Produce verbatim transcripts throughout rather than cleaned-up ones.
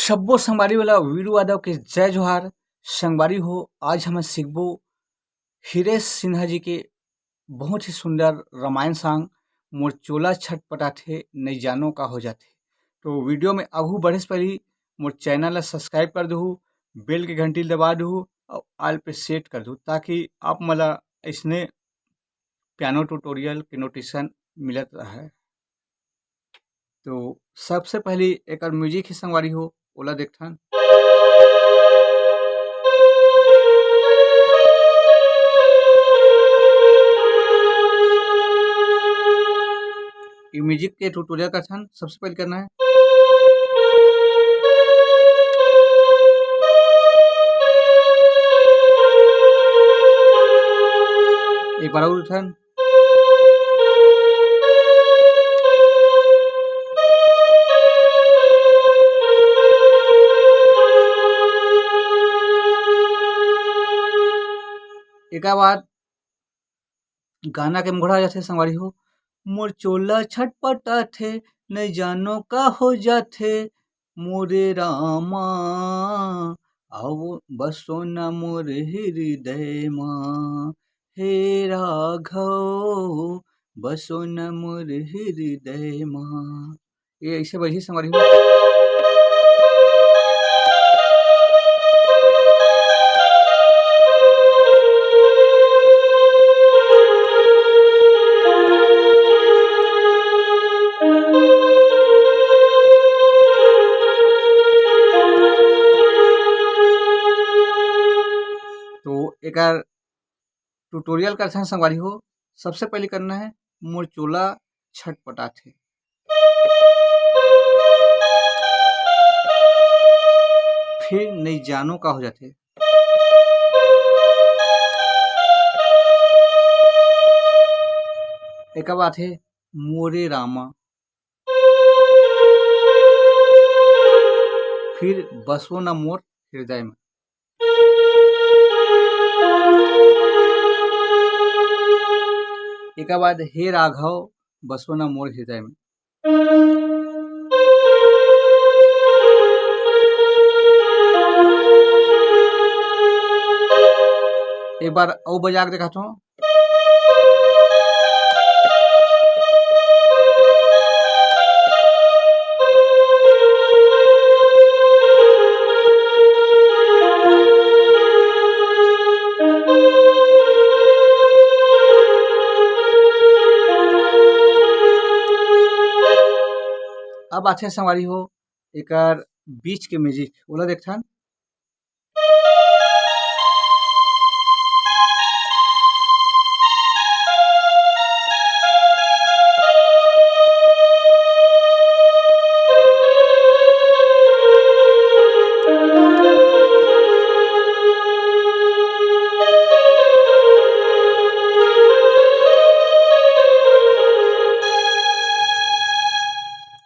सब्बो संगवारी वाला वीरू यादव के जय जोहार। संगवारी हो, आज हम सीखबो हिरेश सिन्हा जी के बहुत ही सुंदर रामायण song, मोर चोला छटपटाथे, नइ जानो का हो जाथे। तो video में आगू बढ़े से पहली मोर channel ला subscribe कर दहू, bell के घंटी दबा दहू और all पे set कर दहू, ताकि आप मला इसने piano tutorial के notification मिलत रहे। तो सबसे पहली एकर music ही संगवारी हो, ओला देखथन। ये music के tutorial करथन। सबसे पहले करना है, एक बार और उठन। एकर बाद गाना के मुखड़ा जाथे संगवारी हो, मोर चोला छटपटाथे, नइ जानो का हो जाथे, मोरे रामा, आओ बसो न मोर हृदय मा, हे राघव, बसो न मोर हृदय मा। ये ऐसे बजही संगवारी हो। तो एकर tutorial करथन संगवारी हो। सबसे पहले करना है, मोर चोला छटपटाथे। फिर नइ जानो का हो जाथे। एकर बाद हे मोरे रामा, फिर बसो न मोर हृदय में। एकर बाद हे राघव बसो न मोर हृदय में। एक बार अउ बजा के देखाथों। अब आथे संगवारी हो एकर बीच के music, ओला देखथन।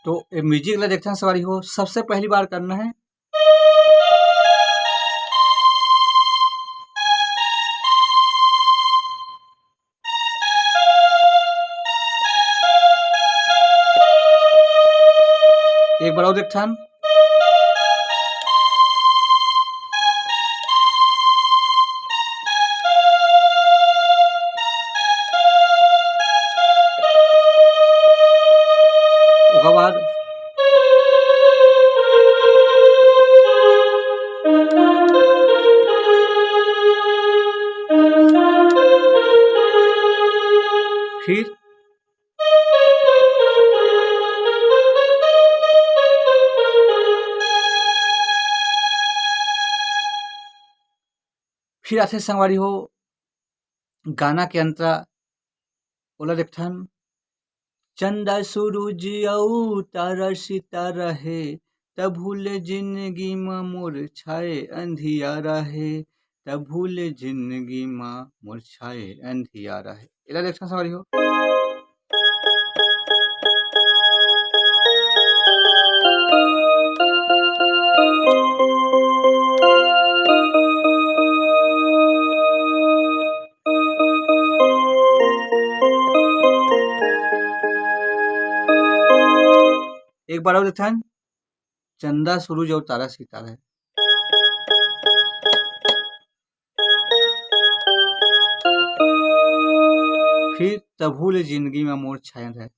तो ये music ला देखथन संगवारी हो, सबसे पहली बार करना है। एक बार अउ देखथन। ओकर बाद फिर फिर आथे संगवारी हो गाना के अंतरा, ओला देखथन। चंदा सूरज अउ तारा सितारा हे, तभू ले जिंदगी म मोर छाए अंधियारा हे, तभू ले जिंदगी म मोर छाए अंधियारा हे। एला देखथन संगवारी हो। एक बार अउ देखथन। चंदा, सूरज अउ तारा सितारा हे। फिर तभू ले जिंदगी में मोर छायन रहे।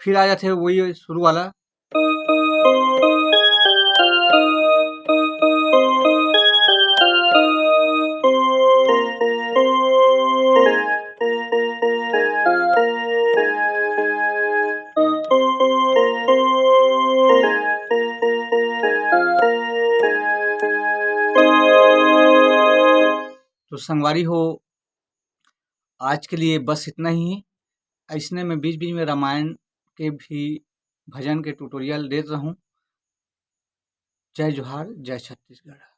फिर आ जाथे वही शुरू वाला। तो संगवारी हो, आज के लिए बस इतना ही। अइसने में बीच-बीच में रामायण के भी, भजन के tutorial देत रहूं। जय जोहार, जय छत्तीसगढ़।